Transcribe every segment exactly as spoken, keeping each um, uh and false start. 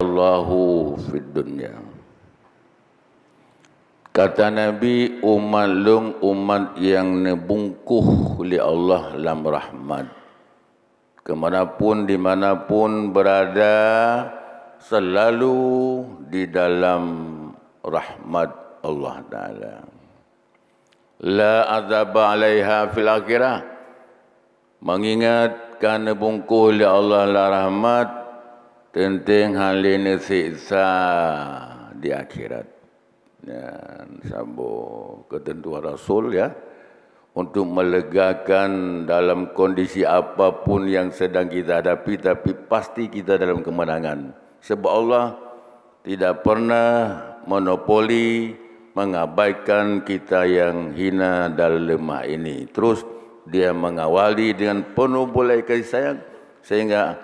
Allahu fid dunya. Kata Nabi, "Umat lôn umat nyang neubungkôh lé Allah lam rahmat. Keumanapun, dimanapun beurada, seulalu di dalam rahmat Allah Taala. La azaba 'alaiha fil akhirah." Meungingat ka neubungkôh lé Allah lam rahmat, teuntèe hana lé neuseksa di akhirat. Nyan saboh keuteuntuan Rasul, ya, untuk melegakan dalam kondisi apapun yang sedang kita hadapi, tapi pasti kita dalam kemenangan. Sebab Allah tidak pernah monopoli mengabaikan kita yang hina dan lemah ini. Terus Dia mengawali dengan penuh belas kasih sayang, sehingga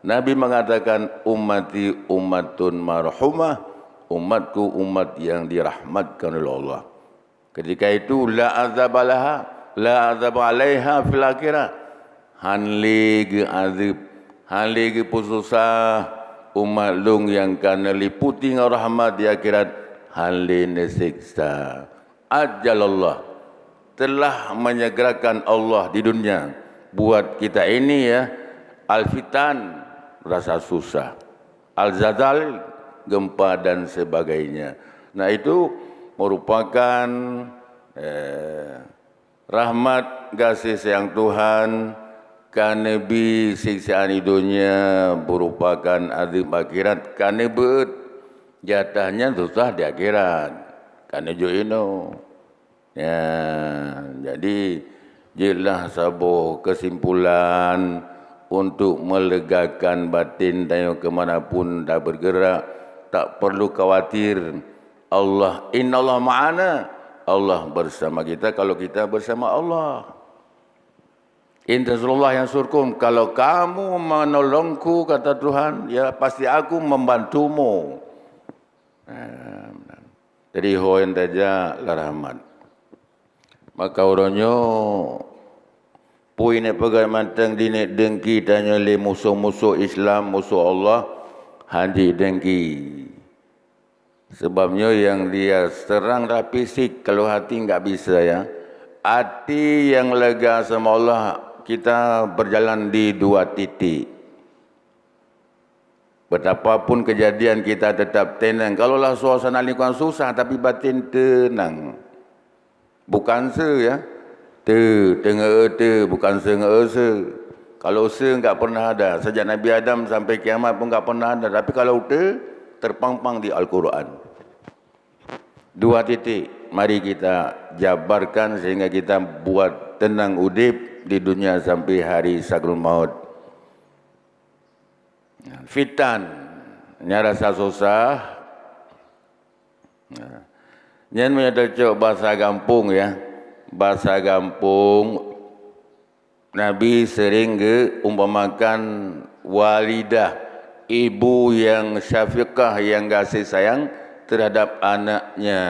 Nabi mengatakan, "Ummati ummatun marhumah," umatku umat yang dirahmatkan oleh Allah. Ketika itu, la azaba laha, la azaba 'alaiha fil akhirah. Han lé geuazeueb, han lé geupeususah umat lôn nyang ka neuliputi ngon rahmat di akhirat, han lé neuseksa. Ajjalallah, telah menyegerakan Allah di dunia buat kita ini, ya, al-fitan, rasa susah, al-zalzal, gempa dan sebagainya. Nah, itu merupakan, eh, rahmat gaséh sayang Tuhan. Ka neubi siksaan di dunia, merupakan azeueb akhirat. Ka neubeuet jatah nyan susah di akhirat. Ka neujok inoe. Ya, jadi, jeuetlah saboh keusimpulan untuk meulegakan batin tanyoe keumanapun tabeurgeurak, tak perlu khawatir. Allah, "Innallaha ma'ana." Allah bersama kita kalau kita bersama Allah. "In tansurullah yansurkum." "Kalau kamu menolongku," kata Tuhan, "ya pasti aku membantumu." Nah, jadi ho nyang tajak lam rahmat. Maka uroe nyoe, peue nyang peugah mantong dineuk dengki tanyoe lé musoh-musoh Islam, musoh Allah, han jidengki. Sebab nyoe nyang dia serang dah fisik, kalau hati enggak bisa, ya. Hati yang lega sama Allah, kita berjalan di dua titik. Betapapun kejadian, kita tetap tenang. Kalaulah suasana lingkungan susah, tapi batin tenang. Bukan se, ya. Te, teungeue te, bukan seungeue se. Kalau se enggak pernah ada. Sejak Nabi Adam sampai kiamat pun enggak pernah ada. Tapi kalau te, terpampang di Al-Quran. Dua titik. Mari kita jabarkan sehingga kita buat tenang udip di dunia sampai hari sakrul maut. Fitan, nyan rasa susah. Nah, nyan meunyoe tacok basa gampông, ya. Basa gampông, Nabi sering geuumpamakan walidah, ibu yang syafiqah, yang gaséh sayang terhadap anaknya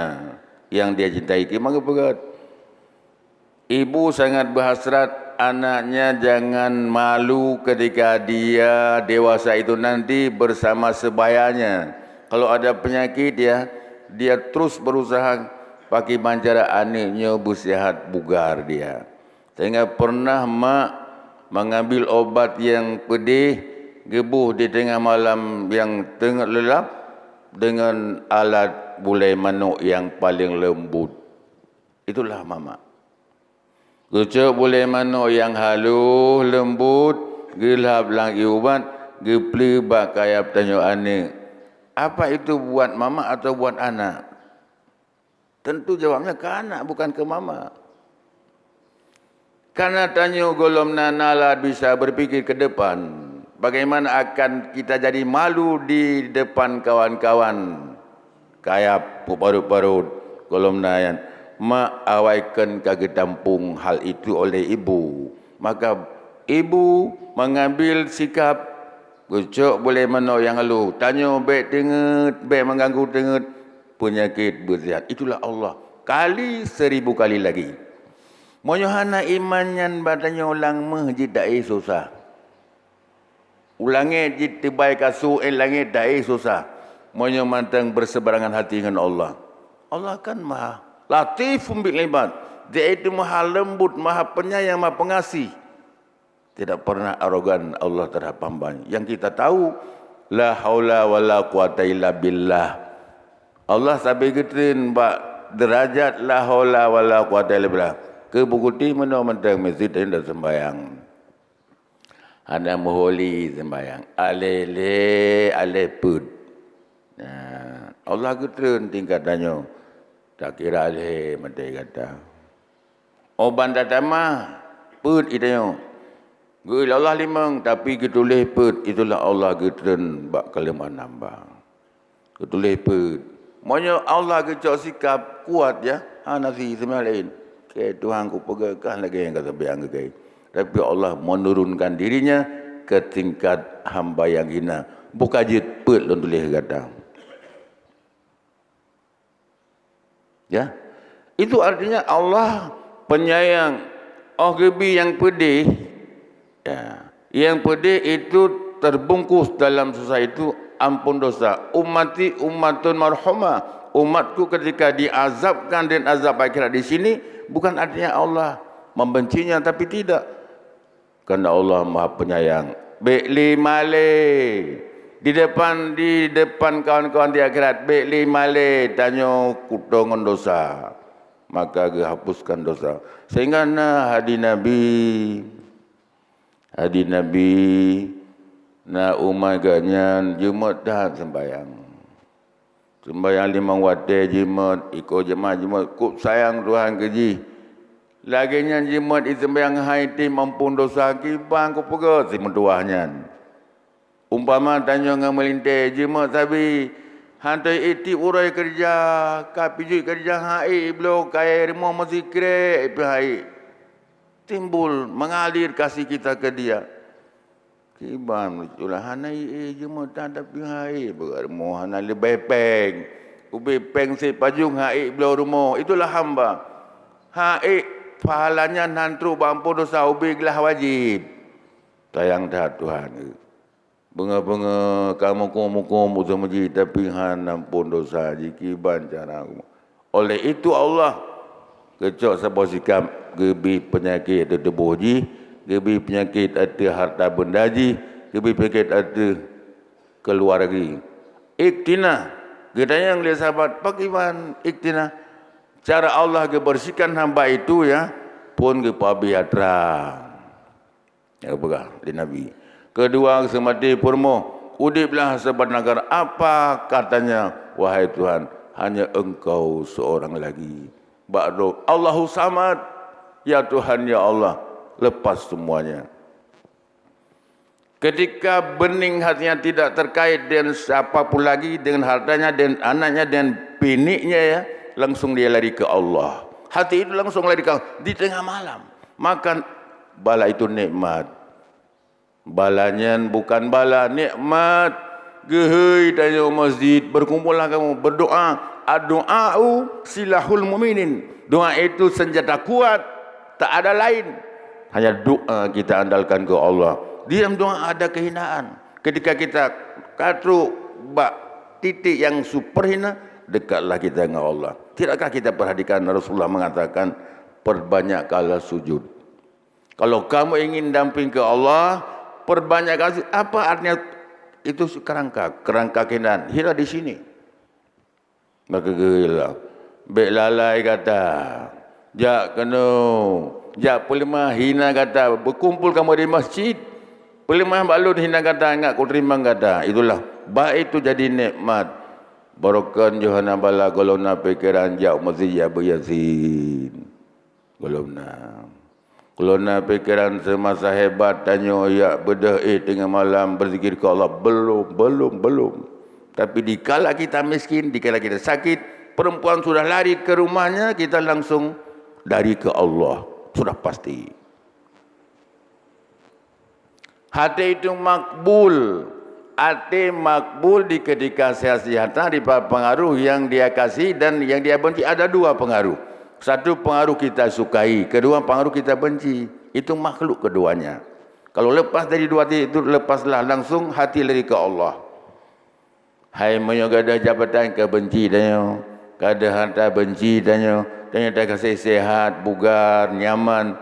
yang dia cintai. Kiban geupeugah, ibu sangat berhasrat anaknya jangan malu ketika dia dewasa itu nanti bersama sebayanya. Kalau ada penyakit, ya, dia terus berusaha pakriban cara aneuk nyoe beusihat bugar dia. Sehingga pernah mak mengambil obat yang pedih, geuboh di tengah malam yang teungeut lelap dengan alat bulée manok yang paling leumbut. Itulah mamak. Geucok bulée manok nyang halôh, leumbut, geulhab lam ié ubat, geupleue bak kayab tanyoe aneuk. Apa itu buat mamak atau buat anak? Tentu jawabnya ke anak, bukan ke mamak. Karena tanyoe gohlom na nalar bisa berpikir ke depan, bagaimana akan kita jadi malu di depan kawan-kawan. Kayab, peuparot-parot, gohlom na nyan, mak awai kheun ka geutampong hal itu oleh ibu. Maka ibu mengambil sikap geucok bulée manok nyang halôh. Tanyoe bék teungeut, bék mengganggu teungeut, peunyakit beusihat. Itulah Allah. Kali seribu kali lagi. Meunyoe hana iman nyan bak tanyoe lam meuh jitaéh susah. U langét jiteubai kasô, eh, langét taéh susah. Meunyoe mantong beuseubarangan hati ngon Allah. Allah kan maha latifun bil ibad, yaitu maha lembut, maha penyayang, maha pengasih. Tidak pernah arogan Allah terhadap hamba. Yang kita tahu, la haula wala quwata illa billah. Allah sabe geutreun bak derajat la haula wala quwata illa billah. Keu bukeuti meunyoe mantong meuseujid dan sembahyang. Hana meuholi sembahyang. Aléh lé, aléh peuet. Nah, Allah geutreun tingkat tanyoe. Takira lé maté gata. Oban tatamah, peuet itanyoe. Geu Allah limong, tapi geutuléh peuet, itulah Allah geutreun bak keuleumahan hamba. Geutuléh peuet. Meunyoe Allah geucok sikap kuat, ya, hana si seumah laén. Oke, Tuhan kupeugah kah lagée nyang ka sampaian keu kayée. Tapi Allah menurunkan dirinya ke tingkat hamba yang hina. Buka jeuet peuet lôn tuléh gata. Ya. Itu artinya Allah penyayang. Oh geubi nyang peudeh. Ya. Nyang peudeh itu terbungkus dalam susah itu ampun dosa. Ummati ummatun marhumah. Umatku ketika diazabkan dan azab akhirat di sini, bukan artinya Allah membencinya, tapi tidak. Karena Allah Maha Penyayang. Bék lé malée. Di depan, di depan kawan-kawan di akhirat, bék lé malée tanyoe kuto ngon dosa. Maka geuhapuskan dosa. Sehingga na hadis Nabi. Hadis Nabi, na umat geuhnyan jeuet that sembahyang. Seumbahyang limong watée jimeut, iko jeumaah jimeut, kok sayang Tuhan keu jih. Lagée nyan jimeut jiseumbahyang hai tém ampôn dosa kiban kupeugét si meutuwah nyan. Umpama tanyoe ngon meulintée jimeut sabe, hana itip uroe keureuja, ka pijuet keureuja hai bloe kayée rumoh meusikrek pih hai. Timbul mengalir kasih kita ke dia. Kiban itulah hana ié jeumeutang tapi hai beurumoh hana leubeh péng. Ubé péng sipajong hai bloe rumoh. Itulah hamba. Hai pahala nyan han trok bak ampôn dosa ubé glah wajéb. Sayang that Tuhan. Beungoh-beungoh ka mukum-mukum u meuseujid tapi han ampôn dosa jih kiban cara. Oleh itu Allah geucok saboh sikap, geubi peunyakét ateueh tuboh jih, geubi peunyakét ateueh harta beunda jih, geubi peunyakét ateueh keuluwarga. Iktinah, geutanyong lé sahabat, pakriban iktinah? Cara Allah geubersihkan hamba itu ya, phon geupeuabéh atra. Nyang geupeugah lé Nabi. Keudua, seumaté peurumoh, udeblah saban nanggroe. Apa katanya, wahai Tuhan, hanya Engkau seorang lagi. Bak doa, Allahu Samad, ya Tuhan, ya Allah, lepas semuanya. Ketika bening hatinya tidak terkait dengan siapa pun lagi, dengan hartanya, dengan anaknya, dengan piniknya, ya, langsung dia lari ke Allah. Hati itu langsung lari ke Allah di tengah malam. Maka bala itu nikmat. Bala nyan bukan bala, nikmat. Geuhôi tanyoe meuseujid, berkumpullah kamu, berdoa. Ad-du'a'u silahul mu'minin. Doa itu senjata kuat. Tak ada lain. Hanya doa kita andalkan ke Allah. Di dalam doa ada kehinaan. Ketika kita ka trok bak titik yang super hina, dekatlah kita dengan Allah. Tidakkah kita perhatikan Rasulullah mengatakan, perbanyakkanlah sujud. Kalau kamu ingin damping ke Allah, perbanyakkan sujud. Apa artinya itu kerangka? Kerangka kehinaan. Hina di sini. Maka geuyue lah, bék lalai gata. Jak keunoe, jak peuleumah hina gata, beukumpul kamoe di masjid. Peuleumah bak lôn hina gata, ingat kuteurimong gata. Itulah, bak itu jadi nikmat. Barokon Johana bala gohlom na pikeran jak u masjid jak beu Yasin. Gohlom na. Gohlom na pikeran seumasa hebat tanyoe jak beudôh éh teungoh malam beuzikir keu Allah. Belum, belum, belum. Tapi dikala kita miskin, dikala kita sakit, perempuan sudah lari ke rumahnya, kita langsung lari ke Allah. Sudah pasti. Hati itu makbul. Hati makbul di ketika sehat-sehat, di pengaruh yang dia kasih dan yang dia benci. Ada dua pengaruh. Satu pengaruh kita sukai, kedua pengaruh kita benci. Itu makhluk keduanya. Kalau lepas dari dua titik itu, lepaslah langsung hati lari ke Allah. Hai meunyoe gadôh jabatan ka benci tanyoe, gadôh hareuta benci tanyoe, tanyoe ka seuhat, bugar, nyaman,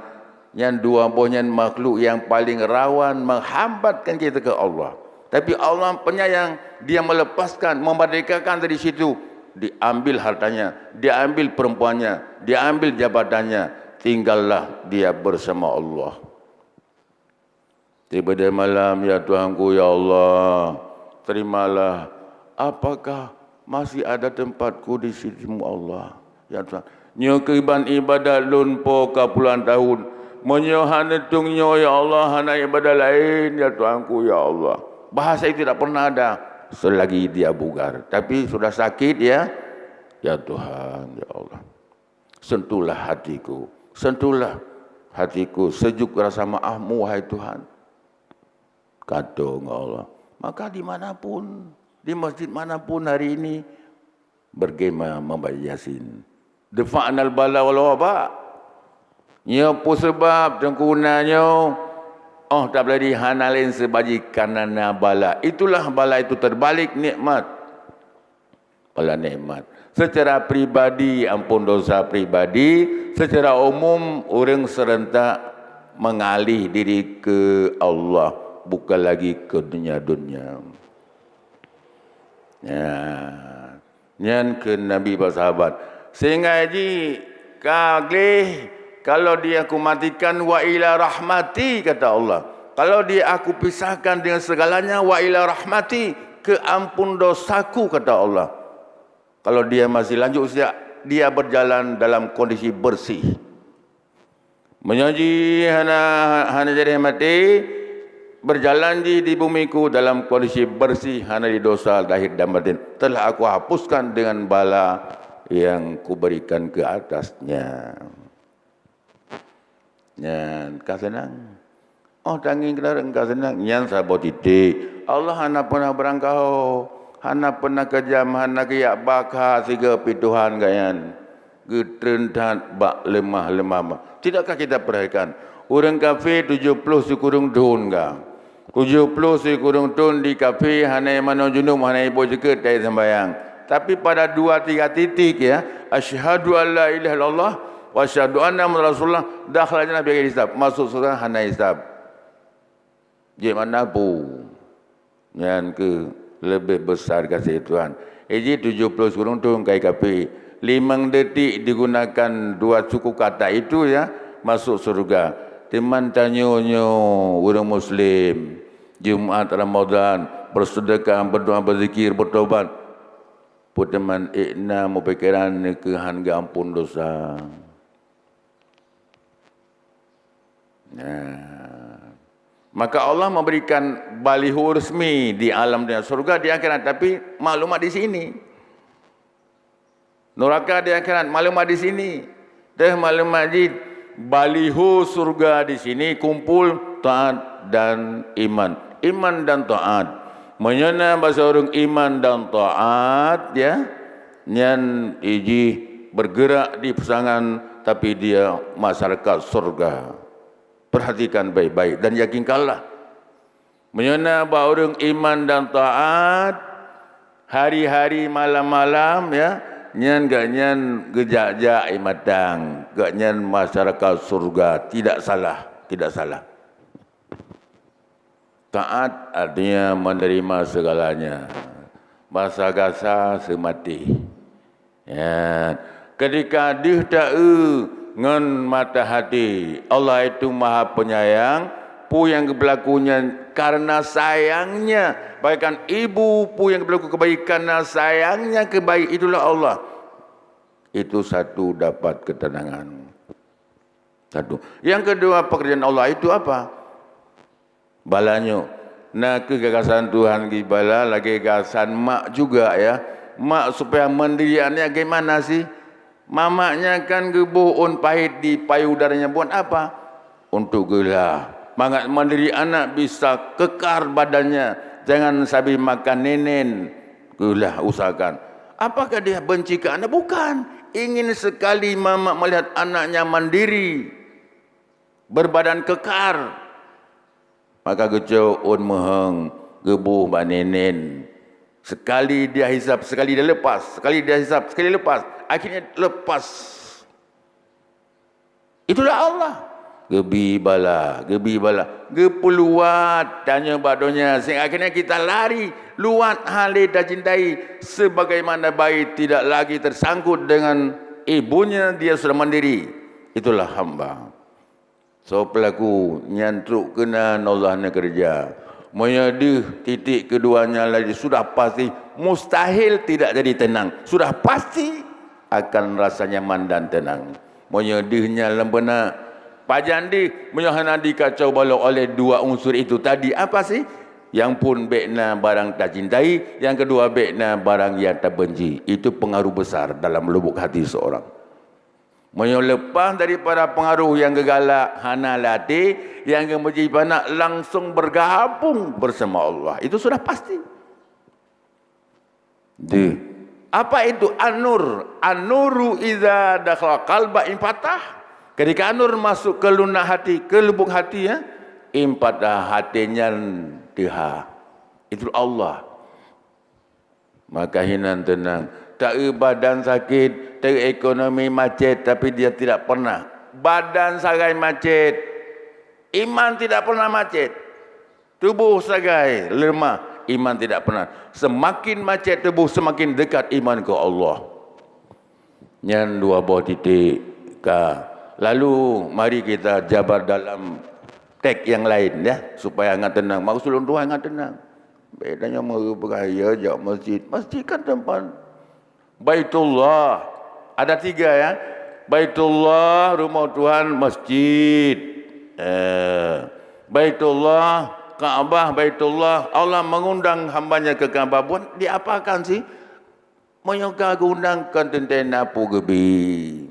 nyan dua boh nyan makhluk nyang paleng rawan meuhambatkan kita keu Allah. Tapi Allah penyayang, Dia melepaskan, memerdekakan dari situ. Diambil hartanya, diambil perempuannya, diambil jabatannya, tinggallah dia bersama Allah. Tiba di malam, "Ya Tuhanku, ya Allah, terimalah. Apakah masih ada tempatku di sisimu, Allah? Ya Tuhan, nyoe keuban ibadat lôn po ka puluhan tahun. Meunyoe hana tueng nyoe, ya Allah, hana ibadat laén, ya Tuhanku, ya Allah." Bahasa itu tidak pernah ada selagi dia bugar. Tapi sudah sakit, ya, "Ya Tuhan, ya Allah, sentuhlah hatiku, sentuhlah hatiku, sejuk rasa maafmu, wahai Tuhan." Kata ngon Allah. Maka di mana pun, di masjid mana pun hari ini, bergema membaca Yasin. Dafa'nal bala wal waba. Nyoe peue sabab teungku na nyoe, oh, tapeulari hana laén sibaji kareuna na bala. Itulah bala itu terbalik nikmat. Bala nikmat. Secara pribadi ampun dosa pribadi, secara umum ureuëng serentak mengalih diri ke Allah, bukan lagi ke dunia-dunia. Ya. Nyan kheun Nabi bak sahabat. Sehingga jih ka gleh, "Kalau dia aku matikan, wa ila rahmati," kata Allah. "Kalau dia aku pisahkan dengan segalanya, wa ila rahmati, ke ampun dosaku," kata Allah. Kalau dia masih lanjut sejak dia berjalan dalam kondisi bersih. Meunyoe jih hana, hana jadi maté, berjalan jih di bumiku dalam kondisi bersih, hana di dosa lahir dan batin, telah aku hapuskan dengan bala yang kuberikan ke atasnya. Nyan ka seunang. Oh, tangieng keudroe ka seunang. Nyan saboh titik. Allah hana pernah beurangkaho, hana pernah keujam, hana keuyak bakha sigoe pih Tuhan gobnyan. Geutreun that bak leumah-leumah. Tidakkah kita perhatikan, ureuëng kafé tujoh ploh sikureueng thon ka. Tujoh ploh sikureueng thon di kafé, hana manoe junub, hana iboh jeukeut, tai sembahyang. Tapi pada dua tiga titik, ya, "Asyhadu an la ilaha illallah wa asyhadu anna Muhammadar Rasulullah," dakhala jannah bighairi hisab. Masuk syurga hana hisab. Jeuet makna peue? Nyan keuh leubeh besar kasih Tuhan. Iji tujoh ploh sikureueng thon kai kafé. Limong detik digunakan dua suku kata itu, ya, masuk syurga. Teuma tanyoe nyoe ureuëng Muslim, Jumat Ramadan, beuseudeukah, beudoa, beuzikir, beutobat. Peue teuma ék na meupikéran keu han geuampôn desya. Nah, maka Allah memberikan baliho resmi di alam dunia, surga di akhirat, tapi maklumat di sini. Neraka di akhirat, maklumat di sini. Teuh maklumat jih, baliho surga di sini kumpul taat dan iman. Iman dan taat. Meunyoe na basa ureuëng iman dan taat, ya, nyan ijih bergerak di peusangan, tapi dia masyarakat surga. Perhatikan baik-baik dan yakinkanlah. Meunyoe na bak ureuëng iman dan taat, hari-hari malam-malam, ya, nyan gobnyan geujak-jak ié matang, gobnyan masyarakat surga, tidak salah, tidak salah. Taat artinya menerima segalanya. Bahasa gasa seumatéh. Ya, ketika deuh ta-eu ngon mata hati, Allah itu Maha Penyayang, peue nyang geupeulaku nyan kareuna sayang-Nya, bagaikan ibu peue nyang geupeulaku keubaik kareuna sayang-Nya keubaik, itulah Allah. Itu satu dapat ketenangan. Satu. Yang kedua, pekerjaan Allah itu apa? Bala nyoe, na kheueh gagasan Tuhan geuh bala lagée gagasan mak juga, ya. Mak supaya mandiri aneuëk bagaimana sih? Mamaknya kan geuboh ôn pahét di payudaranya buat apa? Untuk geulah. Mangat mandiri anak bisa kekar badannya, jangan sabe makan nenen. Geulah usahakan. Apakah dia benci ke anak? Bukan. Ingin sekali mamak melihat anaknya mandiri, berbadan kekar. Maka geucok ôn meuheueng, geuboh bak nenen. Sekali dia hisab, sekali dia lepas, sekali dia hisab, sekali lepas. Akhirnya lepas. Itulah Allah. Geubi bala, geubi bala, geupeuluwat tanyoe bak donya, sehingga akhirnya kita lari luwat hana lé tacintai, sebagaimana bayi tidak lagi tersangkut dengan ibunya, dia sudah mandiri. Itulah hamba. Soe peulaku nyan trok keunan Allah neukeureuja. Meunyoe deuh titik keudua nyan laju sudah pasti mustahil tidak jadi tenang. Sudah pasti akan rasa nyaman dan tenang. Meunyoe deuh nyan lom beuna, pajan deuh meunyoe hana dikacau balau oleh dua unsur itu tadi, apa sih? Yang phôn bék na barang tacintai, yang keudua bék na barang yang tabenci. Itu pengaruh besar dalam lubuk hati seorang. Meunyoe leupah daripada peungaroh nyang geugalak hana lé até, nyang geumeujipanak langsung bergabung bersama Allah, itu sudah pasti. Deuh. Apa itu an-nur? An-nuru idza dakhala qalba infatah. Ketika an-nur masuk ke lunak hati, ke lubuk hati, ya, infatah, hati nyan teuha. Itu Allah. Maka hinan teunang. Taeu badan sakit, taeu ekonomi macet, tapi dia tidak pernah. Badan sagai macet, iman tidak pernah macet. Tuboh sagai lemah, iman tidak pernah. Semakin macet tuboh, semakin dekat iman ke Allah. Nyan dua boh titik ka. Lalu mari kita jabar dalam teks yang lain, ya, supaya ngat teunang. Maksud lôn tuan ngat teunang. Bék tanyoe meupeugah, "Ya, jak masjid." Masjid kan tempat Baitullah. Ada tiga, ya. Baitullah, rumah Tuhan, masjid. Eh, Baitullah, Ka'bah, Baitullah. Allah mengundang hambanya ke Ka'bah. Buat diapakan sih? Meunyoe ka geuundang kon teuntée na peue geubi.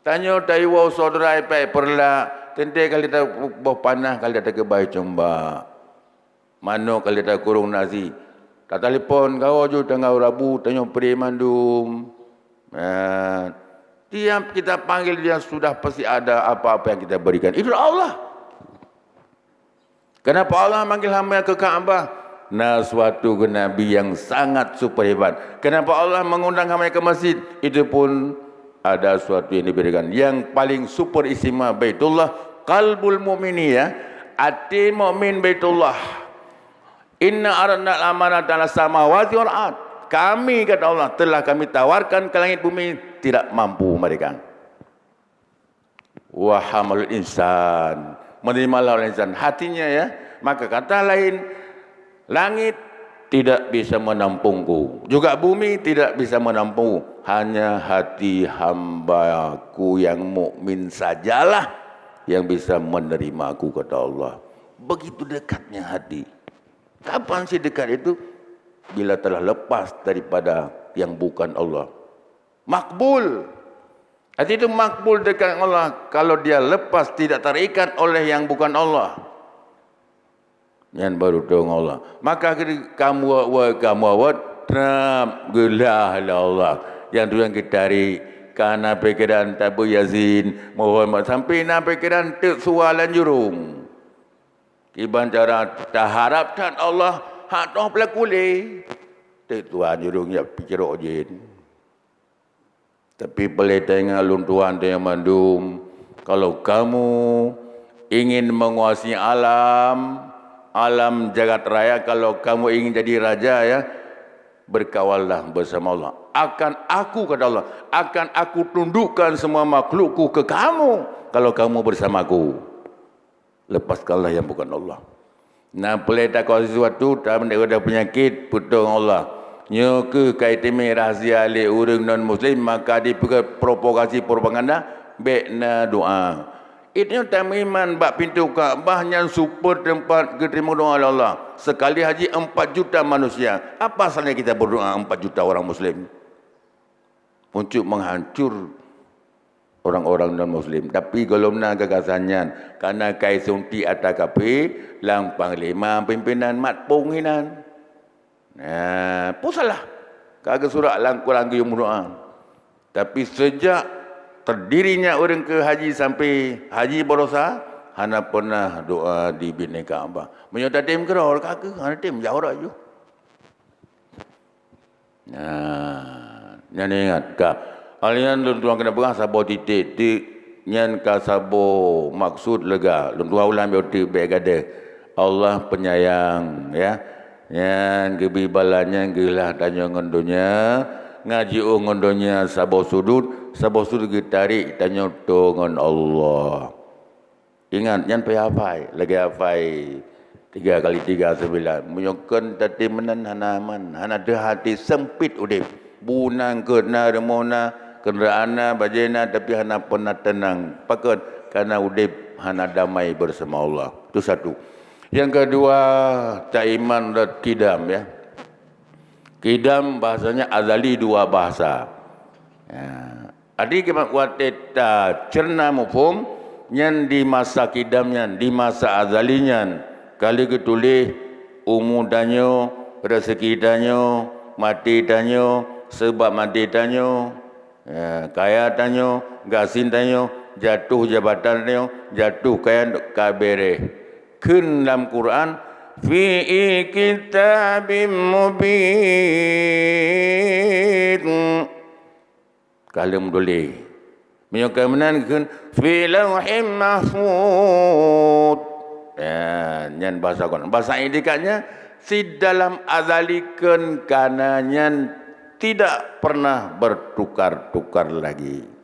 Tanyoe taiwoe syedara ipai peureulak, teuntée ka lheueh taboh panah, ka lheueh takeubai cumbak. Manok ka lheueh takurong nasi. Tatelepon, gawoe ju teungoh rabu, tanyoe pri mandum. Nah, tiap kita panggil dia sudah pasti ada apa-apa yang kita berikan. Itulah Allah. Kenapa Allah manggil hamba ke Ka'bah? Na suatu geunabi yang sangat super hebat. Kenapa Allah mengundang hamba ke masjid? Itu pun ada suatu yang diberikan. Yang paling super istimewa Baitullah, qalbul mu'mini, ya. Até mukmin Baitullah. "Inna aradna al-amanata ala samawati wal ard." Kami, kata Allah, telah kami tawarkan ke langit bumi, tidak mampu mereka. "Wa hamalul insan." Menerimalah oleh insan. Hatinya, ya, maka kata lain, langit tidak bisa menampungku, juga bumi tidak bisa menampungku. Hanya hati hambaku yang mukmin sajalah yang bisa menerima aku, kata Allah. Begitu dekatnya hati. Kapan sih dekat itu? Bila telah lepas daripada yang bukan Allah. Makbul. Hati itu makbul dekat dengan Allah kalau dia lepas, tidak terikat oleh yang bukan Allah. Nyan baru tong Allah. Maka kamu wot, kamu wot, trap geulah lé Allah. Yang tu yang kita tarik, kana pikiran tabu Yasin, mohon maaf, sampai na pikiran teuk sualan jurung. Kiban cara taharap that Allah, hak toh pelaku lé. Teuk tuan jurung jak pikirok jin. Tapi boleh tengok lôn tuan teuh mandum, kalau kamu ingin menguasai alam, alam jagat raya, kalau kamu ingin jadi raja, ya, berkawallah bersama Allah. "Akan aku," kata Allah, "akan aku tundukkan semua makhlukku ke kamu, kalau kamu bersamaku." Lepaskanlah yang bukan Allah. Na peulée takuasai sesuatu, tameunyoe ada peunyakit, peutong Allah. Nyoe keuh ka itamé rahsia lé ureuëng non muslim, maka dipeuget provokasi propaganda, bék na doa. Itu nyoe tameuiman bak pintoe Ka'bah nyang super teumpat geuteurimong doa lé Allah. Sekali haji empat juta manusia. Apa salahnya kita berdoa empat juta orang muslim? Untuk menghancur orang-orang non muslim. Tapi gohlom na gagasan nyan, karena kai sunti ata kafé lam panglima pimpinan mat pong inan. Nah, peue salah? Ka geusurak lam Quran geuyue meudoa. Tapi sejak terdirinya ureuëng keu haji sampai haji baroesa, Hana pernah doa di binéh Ka'bah. Meunyoe tatem keudroe ka kheueh, hana tem jak uroe ju. Nah, nyan ingat ka. Alian lôn tuan keuneuk peugah saboh titik-titik nyan ka saboh maksud lega. Lôn tuan ulang biôh teuk bék gadeh. Allah penyayang, ya. Nyan geubri bala nyan geulah tanyoe ngon donya, ngaji oh ngon donya saboh sudut, saboh sudut geutarék tanyoe toe ngon Allah. Ingat, nyan payah hafai, lagée hafai tiga kali tiga sembilan. Meunyoe kon tatem meunan hana aman, hana teuhati sempit udeb. Bu na eungkot na, rumoh na, keundaraan na, bajée na, tapi hana pernah teunang. Pakon? Karena udeb hana damai bersama Allah. Itu satu. Yang kedua, taiman dat kidam, ya. Kidam bahasanya azali dua bahasa. Ya. Adi kiban watée tacerna muphom, nyan di masa kidam nyan, di masa azali nyan, ka lheueh geutuléh umu tanyoe, raseuki tanyoe, maté tanyoe, seubab maté tanyoe, ya, kaya tanyoe, gasien tanyoe, jatoh jabatan tanyoe, jatoh kaya ka béréh. Kheun lam Quran, "Fi kitabim mubin." Ka lheueh meutuléh. Meunyoe ka meunan kheun, "Fi lauhim mahfud." Ya, nyan bahasa kon. Bahasa itikadnya, si dalam azali kheun kana nyan tidak pernah bertukar-tukar lagi.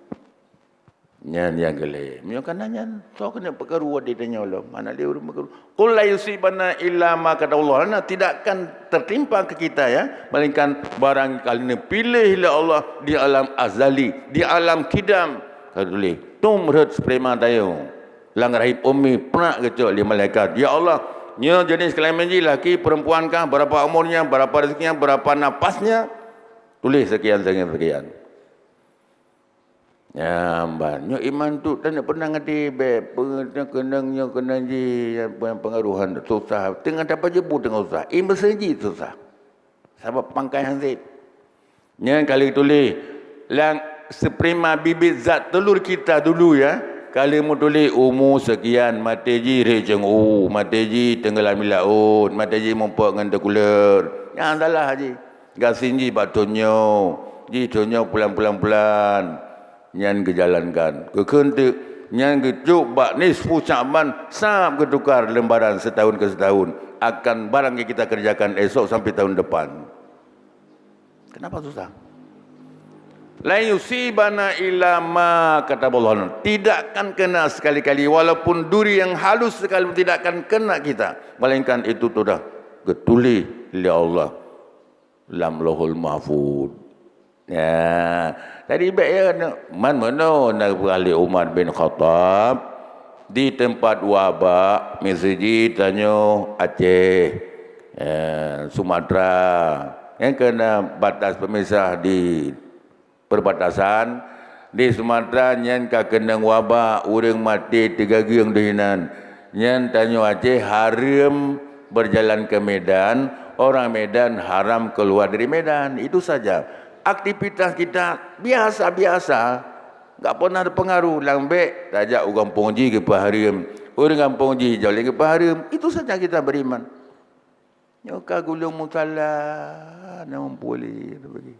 Nyan nyang keu lhée. Meunyoe kana nyan, soe keuneuk peukaru di tanyoe lom? Hana lé ureuëng peukaru. "Qul la yusibana illa ma kataballahu lana," tidak akan tertimpa ke kita, ya, melainkan barang ka lheueh neupiléh lé Allah di alam azali, di alam kidam. Ka tuléh, "Tom rhot sperma tanyoe lam rahim ummi, prak geucok lé malaikat. Ya Allah, nyoe jenis kelamin jih laki perempuan kah, berapa umurnya, berapa rezekinya, berapa napasnya?" Tuléh sekian, sekian, sekian. Nyan ban. Nyoe iman tu tanyoe peunang até bék, peue keunong nyoe keunong jih, nyang pe-, pengaruhan susah. Teungoh tapajoh bu teungoh susah. Iman seuji susah. Sabab pangkai han sép. Nyan ka lheueh tuléh lam sperma bibit zat telur kita dulu, ya. Ka lheueh meutuléh umu sekian, maté jih rhét cong u, maté jih teungoh lam laôt, maté jih muphom ngon teukuleur. Nyan salah jih. Gasien jih bak thon nyoe, jih thon nyoe pulan-pulan-pulan. Nyan geujalankan. Geukheun teuk, nyan geucok bak nisfu Sya'ban, sab geutukar lembaran setahun ke setahun. Akan barang yang kita kerjakan esok sampai tahun depan. Kenapa susah? "La yusibana illa ma kataballahu lana." Tidak akan kena sekali-kali, walaupun duri yang halus sekalipun tidak akan kena kita, melainkan itu sudah geutuléh lé Allah lam Lauhul Mahfuz. Ya, jadi bék ya, man meunoe na geupeugah lé Umar bin Khattab di teumpat wabak, miseujih tanyoe Aceh, ya, Sumatera, nyang keu na batas pemisah di perbatasan, di Sumatera nyan ka keunong wabak, ureuëng maté teugageueng di sinan. Nyan tanyoe Aceh hareuem berjalan ke Medan, orang Medan haram keluar dari Medan. Itu saja. Aktivitas kita biasa-biasa, enggak pernah terpengaruh. Lam bék tajak u gampông jih geupeuhareuem, ureuëng gampông jih jauh lé geupeuhareuem. Itu saja kita beriman. Nyoe ka gulong musala, na muphom lé bagi.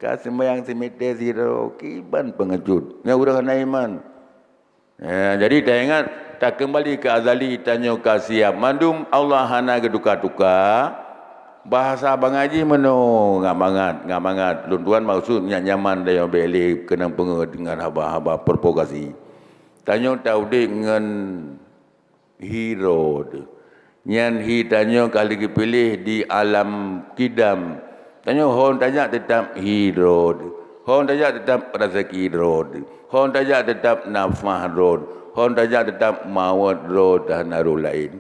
Ka seumayang simeté sidroe, kiban peungeujot. Nyoe ureuëng hana iman. Ya, jadi taingat, takeumbali keu azali, tanyoe ka siab. Mandum Allah hana geutuka-tuka. Bahasa bangai jih meunoe, ngat mangat, ngat mangat. Lôn tuan maksud nyak nyaman dayong bék lé keunong peungeut deungon haba-haba provokasi. Tanyoe taudeb ngon hi droe teuh. Nyan hi tanyoe ka lheueh geupiléh di alam kidam. Tanyoe hon tajak teutap hi droe teuh. Hon tajak teutap raseuki droe teuh. Hon tajak teutap nafah droe teuh. Hon tajak teutap mawöt droe teuh, hana roh laén.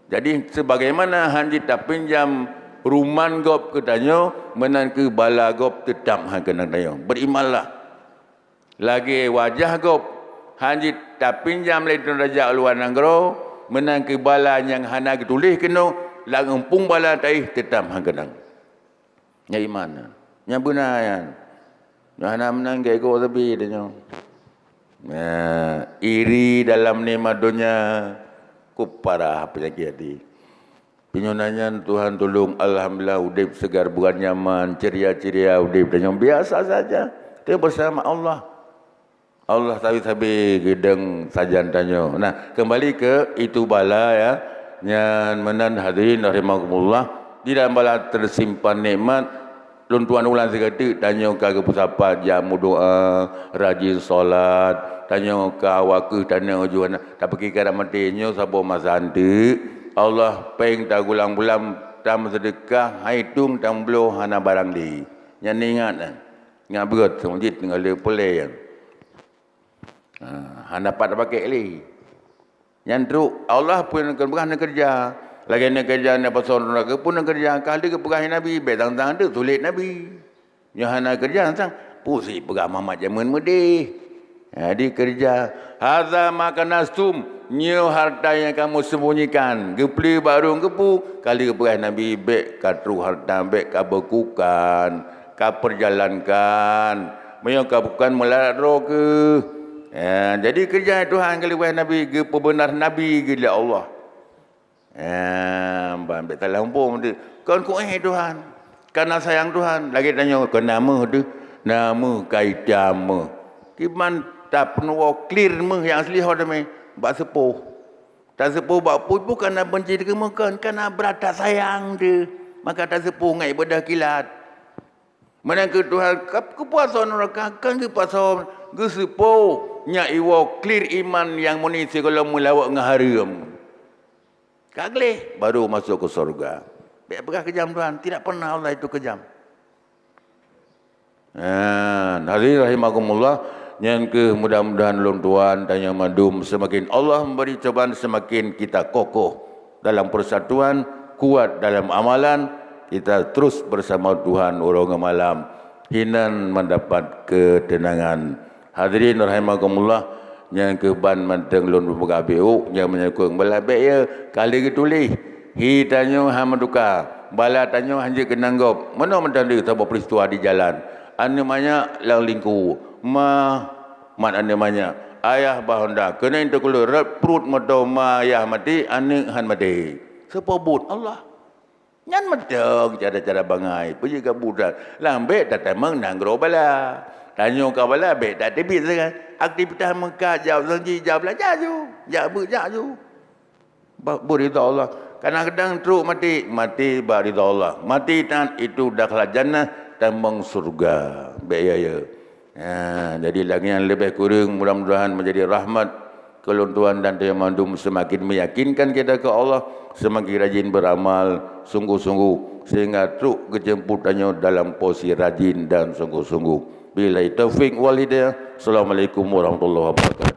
Jadi, sebagaimana han jeuet tapinjam ruman gob keu tanyoe, meunan kheueh bala gob teutap han keunong tanyoe. Berimanlah. Lagée wajah gob han jeuet tapinjam lé droe tajak u luwa nanggroe, meunan kheueh bala nyang hana geutuléh keunoe, lam eumpung bala taéh teutap han keunong. Nyan iman nyan. Nyan beuna nyan. Nyan hana meunan gét gob sabe tanyoe. Nah, iri dalam nikmat donya, ku parah penyakit hati. Pinyunan nyan Tuhan tulông, alhamdulillah, udép segar bukan nyaman, ceria-ceria udép tanyoe biasa saja. Kita bersama Allah. Allah sabe-sabe geudong sajan tanyoe. Nah, kembali ke itu bala ya, nyan meunan hadirin rahimakumullah, di dalam bala tersimpan nikmat. Lôn tuan ulang sigoe teuk, tanyoe ka geupeusapat jak meudoa, rajin salat, tanyoe ka wakeuh tanyoe ujuan, tapi kira maté nyoe saboh masa teuk, Allah péng tagulang bulan, tameuseudeukah, hai tueng tambloe hana barang lé. Nyan ingat nah. Ingat beugöt, seumujit teungoh le peureulèe nyan. Ha, hana pat pakék lé. Nyan trok, Allah pun keu peugah neukeureuja. Lagèe neukeureuja na pasoe droe keu pun neukeureuja. Ka lheueh geupeugah Nabi, bèk sang-sang deuh sulet Nabi. Nyoe hana keureuja sang, peue si peugah Muhammad jameun meudeh. Jadi keureuja, "Hadza ma kanaztum," nyoe harta nyang kamu sembunyikan. Geupleue bak ureueng keupeue, ka lheueh geupeugah Nabi, bèk ka trok harta, bèk ka beukukan, ka peujalankan. Meunyoe ka beukukan meularat droe keuh. Ya, jadi keureuja Tuhan ka lheueh geupeugah Nabi, geupeubeuna Nabi geulé Allah. Ya, ban bèk salah muphom teuh. Kon kuéh Tuhan. Kana sayang Tuhan. Lagèe tanyoe, kon na meuh teuh. Na meuh ka itam meuh. Kiban tapeunuwoe clear meuh nyang asli ho teumé bak seupôh. Taseupôh bak peue-peue kana beunci teuh keu meuh kon, kana brat tasayang teuh. Maka taseupôh ngon ibadah kilat. Meunan keuh Tuhan, ka keupuasa nuraka, kon keupuasa, geuseupôh, nyak iwoe clear iman nyang murni sigohlom meulawok ngon hareuem. Ka gleh, baru masuk ke surga. Bèk peugah keujam Tuhan, tidak pernah Allah itu keujam. Nah, hadirin rahimakumullah, nyan keuh mudah-mudahan lôn tuan tanyoe mandum semakin Allah memberi cobaan, semakin kita kokoh dalam persatuan, kuat dalam amalan, kita terus bersama Tuhan uroe ngon malam, hinan mendapat ketenangan. Hadirin rahimakumullah, nyan keuh ban mantong lôn peugah beuh, nyang meunyoe keu bala bèk ya, ka lheueh geutuléh. Hi tanyoe han meutuka, bala tanyoe han jeuet keunong gob. Meunoe mantong deuh saboh peristiwa di jalan. Aneuk manyak lam lingku, ma mat aneuk manyak, ayah ba honda. Keuneuk teukulot rot pruet moto ma ayah maté, aneuk han maté. Soe peubuet? Allah. Nyan mantong cara-cara bangai, peue jeuet ka buet that. Lam bèk tatamong nanggroe bala. Tanyoe ka bala bèk tateubiet sagai. Aktivitas meukat, jak janji, jak beulanja ju, jak beuet jak ju. Ba-, beuridha Allah. Kadang-kadang trok maté, maté bak ridha Allah. Maté that itu dakhala jannah, tamong syurga. Bèk ya, ya. Ha, jadi lagèe nyan leubeh kureueng mudah-mudahan menjadi rahmat keu lôn tuan dan tanyoe mandum semakin meyakinkan kita ke Allah, semakin rajin beramal sungguh-sungguh sehingga trok geujemput tanyoe dalam posisi rajin dan sungguh-sungguh. Billahi taufik wal hidayah. Assalamualaikum warahmatullahi wabarakatuh.